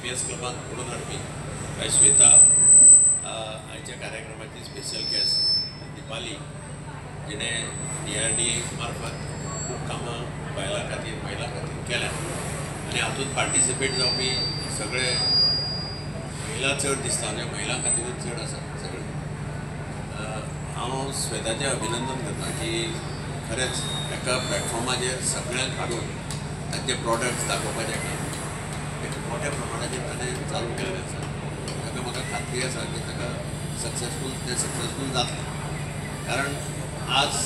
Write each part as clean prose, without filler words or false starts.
M P S क्लबान घडोवन हाडपी बाय श्वेता आयच्या कार्यक्रमाची स्पेशल गेस्ट दीपाली, जिणें डी आर डी मार्फत खूब कामां बायलां खातीर महिलां खातीर केल्या आनी हातूंत पार्टिसिपेट जावपी सगळे महिला चड दिसता, म्हणजे महिलां खातीरूच चड आसा सगळे. हांव श्वेताचें अभिनंदन करता की खरेंच एका प्लॅटफॉर्माचेर सगळ्यांक हाडून तांचे प्रॉडक्ट्स दाखोवपाचें काम एक मोठ्या प्रमाणाचेर ताणें चालू केल्लें आसा. ताका म्हाका खात्री आसा की ताका सक्सेसफूल तें सक्सेसफूल जातलें, कारण आज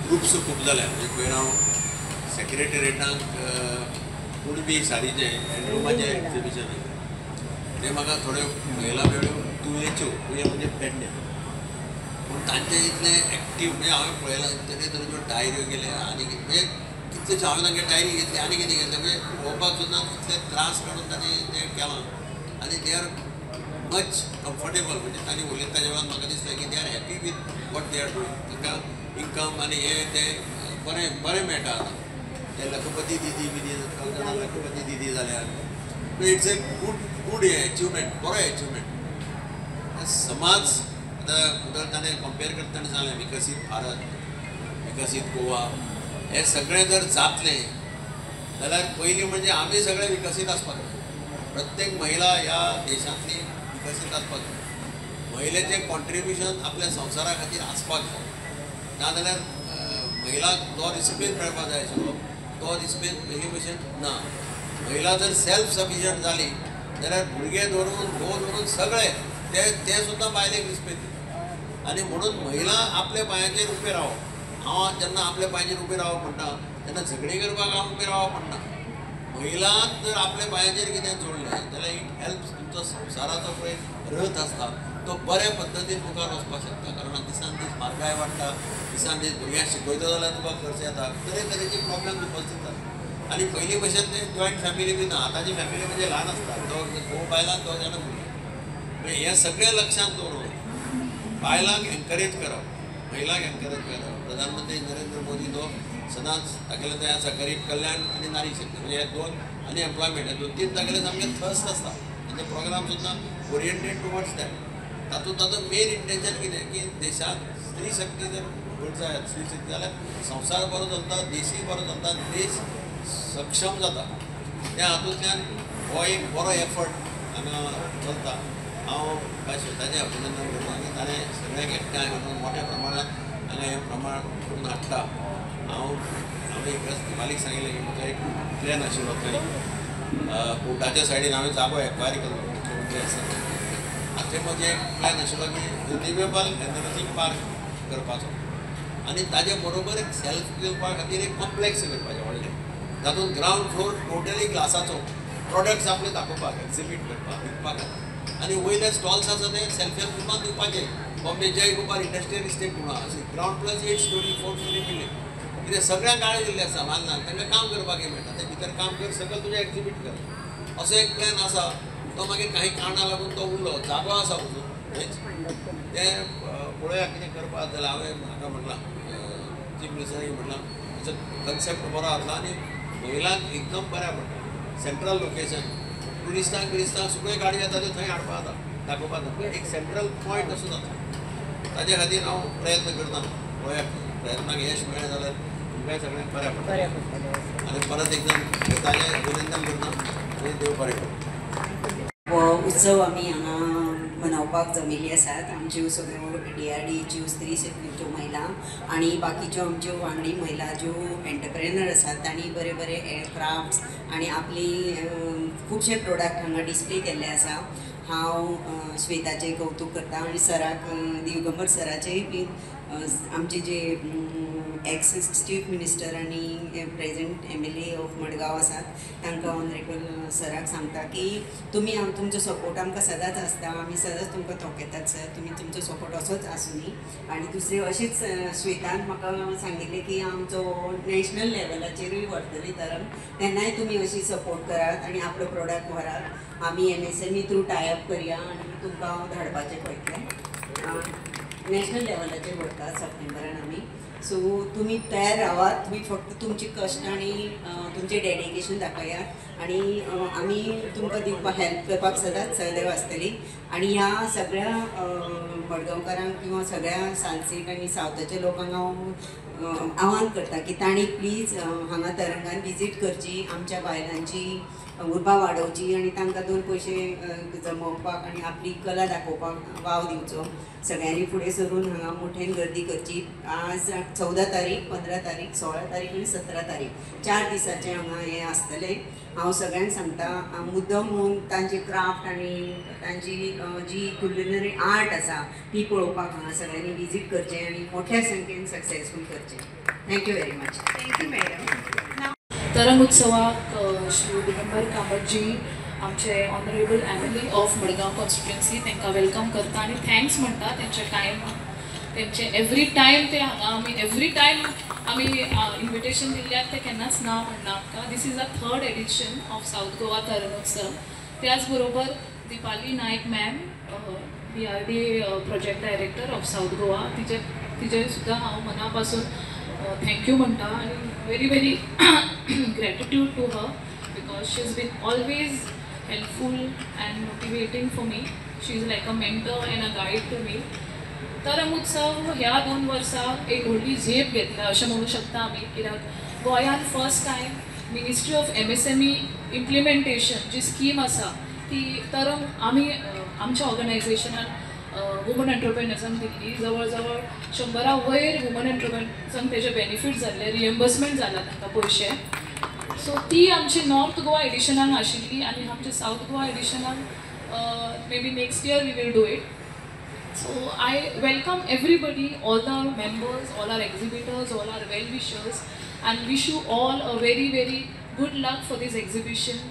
ग्रुप्स खूब जाल्या. म्हणजे पयर हांव सेक्रेटेरिएटाक कुणबी साडीचें हँडलूमाचें एक्झिबिशन आसा, तें म्हाका थोड्यो महिला मेळ्ळ्यो तुयेच्यो, तुये म्हणजे पेडण्या, पूण तांचे इतलें एक्टीव म्हणजे हांवें पळयलां तरे तरेच्यो डायऱ्यो केल्या आनी म्हणजे कितलेश्यो हांवें तांगे डायरी घेतली आनी कितें घेतलें, म्हणजे पळोवपाक सुद्दां इतले त्रास काडून तांणी तें केलां आनी they are much comfortable. म्हणजे तांणी उलयता तेज्या वेळार म्हाका दिसलें की they are happy with what they are doing. तांकां इन्कम आनी हें तें बरें बरें मेळटा आतां. ते लखपती दिदी बिदी जाणां लखपती दिदी जाल्यार it's a good good हें एचिवमेंट, बरो एचिवमेंट. समाज आतां जर ताणें कंपेर करता ताणें सांगलें विकसीत भारत, विकसीत गोवा, हें सगळें जर जातलें जाल्यार पयलीं म्हणजे आमी सगळे विकसीत आसपाक जाय. प्रत्येक महिला ह्या देशांतली विकसीत आसपाक जाय. महिलेचें कॉन्ट्रिब्युशन आपल्या संवसारा खातीर आसपाक जाय, नाजाल्यार महिलाक तो रिस्पेद मेळपाक जाय आशिल्लो तो रिस्पेद पयलीं भशेन ना. महिला जर सेल्फ सफिशियंट जाली जाल्यार भुरगे धरून घोव धरून सगळे ते ते सुद्दां बायलेक रिस्पेद दिता. आनी म्हणून महिला आपल्या पांयाचेर उबें रावप, हांव जेन्ना आपल्या पांयाचेर उबें रावप म्हणटा तेन्ना झगडीं करपाक हांव उबें रावप म्हणना. महिलान जर आपल्या पांयाचेर कितें जोडलें जाल्यार it helps, तुमचो संवसाराचो पळय रथ आसता तो बऱ्या पद्दतीन मुखार वचपाक शकता. कारण दिसान दीस म्हारगाय वाडटा, दिसान दीस भुरग्यांक शिकयता जाल्यार तुका खर्च येता, तरेतरेचे प्रॉब्लम उपस्थित जाता. आनी पयलीं भशेन ते जॉयंट फॅमिली बी ना, आतांची फॅमिली म्हणजे ल्हान आसता, दोग घोव बायलां दोग जाणां भुरगीं. म्हणजे हें सगळें लक्षांत दवरून बायलांक एनकरेज करप, महिलांक एनकरेज करप. प्रधानमंत्री नरेंद्र मोदी तो सदांच तागेलें तें आसा गरीब कल्याण आनी नारी शक्ती, म्हणजे हे दोन आनी एम्प्लॉयमेंट, हे दोन तीन तागेले सामके थर्स्ट आसता. तांचे प्रोग्राम सुद्दां ओरिएंटेड टुवर्ड्स that. तातूंत ताचो मेन इंटेन्शन कितें की देशांत स्त्री शक्ती जर व्हड जायत, स्त्री शक्ती जाल्यार संवसार बरो चलता, देशूय बरो चलता, देश सक्षम जाता. त्या हातूंतल्यान हो एक बरो एफर्ट हांगा चलता. हांव बाय श्वेताचें अभिनंदन करता की ताणें सगळ्यांक एकठांय करून मोठ्या प्रमाणांत हांगा हें प्रमाण करून हाडटा. हांवें एकदां दिवालीक सांगिल्लें की म्हजो एक प्लॅन आशिल्लो थंय कोर्टाच्या सायडीन हांवें जागो एक्वायर केलो मुख्यमंत्री आसतना. थंय म्हजें एक प्लॅन आशिल्लो की रिन्युएबल एनर्जी पार्क करपाचो आनी ताजे बरोबर एक सेल्फ करपा खातीर एक कॉम्प्लेक्स करपाचें व्हडलें, तातूंत ग्रावंड फ्लोर टोटली ग्लासाचो, प्रोडक्ट्स आपले दाखोवपाक, एक्झिबीट करपाक, विकपाक खातीर, आनी वयले स्टॉल्स आसा ते सेल्फ हेल्प ग्रुपान दिवपाचे. बॉम्बे जय गोपाल इंडस्ट्रियल इस्टेट म्हणून आसा, ground plus 8 storey 4 storey building, कितें सगळ्यांक गाळी दिल्ली आसा ल्हान ल्हान, तांकां काम करपाक मेळटा, ते भितर काम कर, सगळें तुजें एक्झिबीट कर, असो एक प्लॅन आसा. तो मागीर काही कारणां लागून तो उरलो, जागो आसा अजून थंयच, तें पळोवया कितें करपाक जाल्यार. हांवें म्हाका म्हणलां चीफ मिनिस्टराक म्हणलां ताचो कन्सेप्ट बरो आसलो आनी महिलांक एकदम बऱ्या पडटा. सेंट्रल लोकेशन, ट्युरिस्टांक बिरिस्टांक सगळ्यो गाडी येता त्यो थंय हाडपाक जाता, दाखोवपाक जाता, एक सेंट्रल पॉयंट असो जाता. ताजे खातीर हांव प्रयत्न करता, पळोवया प्रयत्नाक यश मेळ्ळें जाल्यार तुमकांय सगळ्यांक बऱ्या पडटा. आनी परत एकदां ताजें अभिनंदन करता आनी देव बरें करूं. हो उत्सव आमी हांगा मनोवपाक जमिल्ली आसात. आमच्यो सगळ्यो डी आर डीच्यो स्त्री शक्तीच्यो महिला आनी बाकीच्यो आमच्यो वांगडी महिला ज्यो एंटरप्रेनर आसात तांणी बरे बरे क्राफ्ट्स आनी आपली खुबशे प्रोडक्ट हांगा डिस्प्ले केल्ले आसा. हांव श्वेताचें कौतूक करता आनी सराक, दिगंबर सराचेंय बी आमचे जे एक्स चीफ मिनिस्टर आनी present M L A of Madgaon आसात तांकां ऑनरेबल सराक सांगता की तुमी तुमचो सपोर्ट आमकां सदांच आसता, आमी सदांच तुमकां तोखेतात सर, तुमी तुमचो सपोर्ट असोच आसुनी. आनी दुसरें अशेंच श्वेतान म्हाका सांगिल्लें की आमचो नॅशनल लेवलाचेरूय व्हरतली तरंग, तेन्नाय तुमी अशी सपोर्ट करात आनी आपलो प्रोडक्ट व्हरात. आमी M S M E through tie up करया आनी तुमकां हांव धाडपाचें पळयतलें. नॅशनल लेवलाचेर व्हरतात सप्टेंबरान आमी. सो तुमी तयार रावात, तुमी फक्त तुमची कश्ट आनी तुमचें डेडिकेशन दाखयात, आनी आमी तुमकां दिवपाक हेल्प करपाक सदांच सदैव आसतली. आनी ह्या सगळ्या मडगांवकारांक किंवा सगळ्या सालसेट आनी सावथाच्या लोकांक हांव आव्हान करता की तांणी प्लीज हांगा तरंगान विजीट करची, आमच्या बायलांची उर्बा वाडोवची आनी तांकां 2 पयशे जमोवपाक आनी आपली कला दाखोवपाक वाव दिवचो. सगळ्यांनी फुडें सरून हांगा मोठ्यान गर्दी करची. आज 14 तारीख, 15 तारीख, 16 तारीख आनी 17 तारीख 4 दिसाचें हांगा हें आसतलें. हांव सगळ्यांक सांगता मुद्दम म्हणून तांचे क्राफ्ट आनी तांची जी कुलिनरी आर्ट आसा ती पळोवपाक हांगा सगळ्यांनी विजीट करचें आनी मोठ्या संख्येन सक्सेसफूल करचें. Thank you very much. Thank you madam. Tarang उत्सवाक श्री दिगंबर कामतजी आमचे honourable M L A of Madgaon constituency तांकां welcome करता आनी thanks म्हणटा. तेंचे टायम, तेंचे एवरी टायम ते हांगा आमी एवरी टायम आमी इन्विटेशन दिल्ल्याक ते केन्नाच ना म्हणना आमकां. This is a 3rd edition of South Goa Tarangotsav. त्याच बरोबर Deepali Naik ma'am, DRDA project director of South Goa, तिचे सुद्दां हांव मना पासून thank you म्हणटा आनी very very gratitude to her because she has been always helpful and motivating for me. She is like a mentor and a guide to me. Tarang Utsav ह्या 2 वर्सां एक व्हडली झेप घेतल्या अशें म्हणूं शकता आमी, कित्याक गोंयांत first time ministry of MSME implementation ji scheme आसा ती तरंग आमी आमच्या ऑर्गनायझेशनान वुमन एंटरप्रेनर्सांक दिल्ली. जवळ जवळ 100 वयर वुमन एंटरप्रेनर्सांक तेजे बेनिफीट जाल्ले, रिएम्बर्समेंट जाला तांकां पयशे. सो ती आमची नॉर्थ गोवा एडिशनाक आशिल्ली आनी आमच्या सावथ गोवा एडिशनाक maybe next year we will do it. So I welcome everybody, all the members, all our exhibitors, all our well wishers, and wish you all a very very good luck for this exhibition.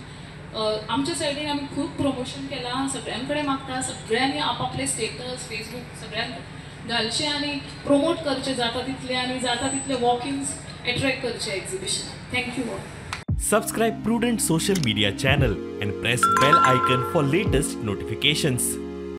आमच्या सायडीन आमी खूब promotion केलां, सगळ्यां कडेन मागता सगळ्यांनी आपापले स्टेटस फेसबूक सगळ्यांक घालचे आनी प्रमोट करचे जाता तितले आनी जाता तितले वॉकिंग्स एट्रॅक्ट करचे एग्जिबिशनाक. Thank you all. Subscribe Prudent Social Media channel and press bell icon for latest notifications.